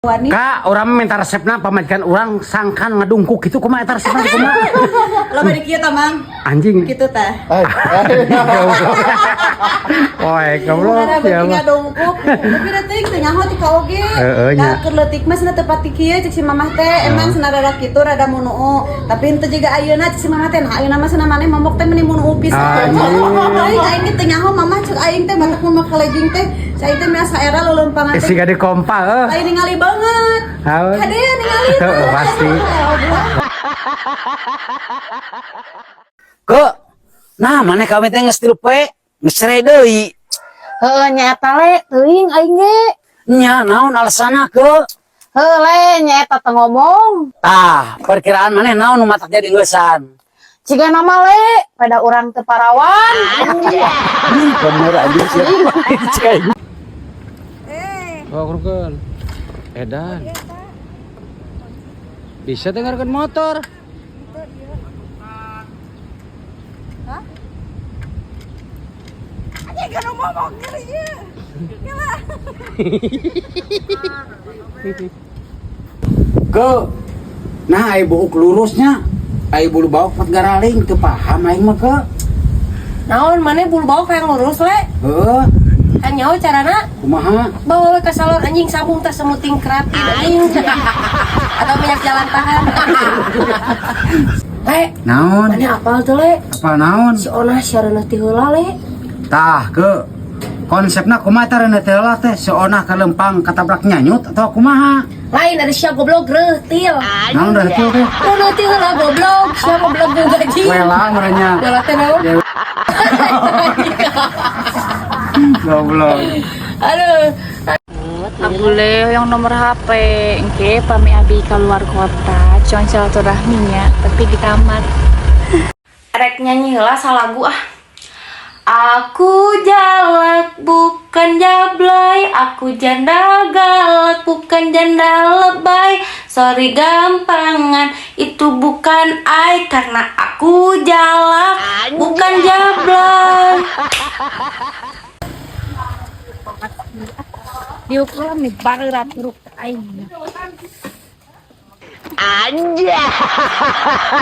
Wani. Kak, urang minta resepna pamajikan urang sangkan ngadungkuk gitu, kumaha eta resepna, kumaha? Lo bari kieu tah, Mang. Anjing. Kitu tah. Oi, goblok Karena ya beuki mah. Ngadungkuk. Tapi da teuing teu nyaho ti ka oge. Heeh, nya. Da keur leutik mah cenah teu pati kieu cek si mamah teh, emang cenah rada kitu rada munuu. Tapi henteu jiga ayeuna cek si mamah teh. Nah, ayeuna mah cenah maneh momok teh meuni munuu pisan. Anjing. Aing aing ge teu nyaho mamah cek aing teh matak mun make legging teh. Si aing teh meas saera leuleumpangan teh. Siga di kompa heuh. Lain ningali banget. Haun. Kade ningali. Heeh, pasti. Ke. Nah, maneh kawin teh geus 3 poe, geus cerai deui. Heuh, nya eta, Le, teuing aing ge. Nya naon alasanna, ke? Heuh, Le, nya eta teu ngomong. Tah, perkiraan maneh naon nu matak jadi ngeusan? Ciga nama, Le, pada urang teu parawan. Bener anjing sih. Oh, kurkeun. Edan. Bisa dengarkan motor. Anjing kan ngomong ngeri ieu. Ke. Nah, ai buuk lurusnya. Ai bulu bauk pat garaling teu paham aing mah, ke. Naon maneh bulu bauk hayang lurus, Le? Heuh, Kan nyaho carana? Kumaha? Bawa we ka salon, anjing, sabung teh semuting keratin, anjing, atau minyak jalan tahan. Le, Naon? Maneh apal tuh, Le? Apa naon? Si Onah siareuneuh ti heula, Le. Tah, ke. Konsepna kumaha teh reuneuh teh heula teh? Si Onah kalempang katabrak nyanyut atau kumaha? Lain ada sia, goblok, reutil. Naon reutil teh? Reutil ti heula, goblok, sia goblok gaji. Wela merenya. Wela teh naon? Goblok. Aduh. Abule yang nomor HP, engke pami abi keluar kota, cuman silaturahminya, tapi di kamar. Rek nyanyi heula salagu ah. Aku jalak bukan jablay, aku janda galak bukan janda lebay. Sorry gampangan, itu bukan ai karena aku jalak bukan jablay. Diukur nih barerat hirup aing. Anjay.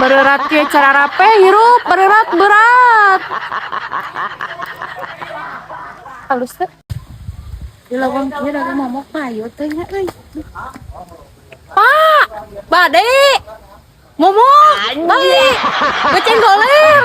Berat kieu cara rape hirup, berat berat. Halus teh. Di lawang kieu da momok payu teh nya euy. Pak, bade. Momok, bade. Geceng goler.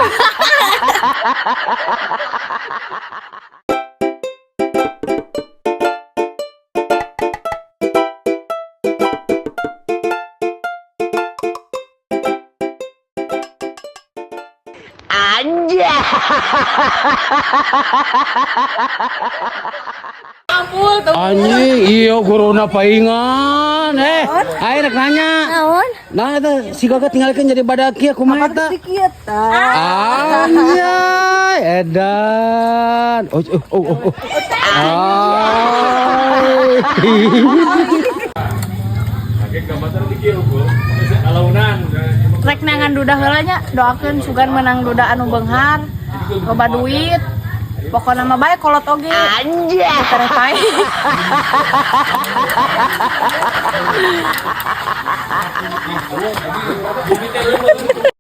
Anjing, iya guruna paingan. Eh, aing rek nanya. Naon? Nah, eta si Gaga tinggalkeun jadi badak kieu kumaha eta? Kieu tah. Anjay, edan. Oh, oh, oh, oh. Ay. Rek nangan duda heula nya, doakeun sugan menang duda anu beunghar, loba duit. Pokona mah bae kolot oge. Anjay. Tereh pae.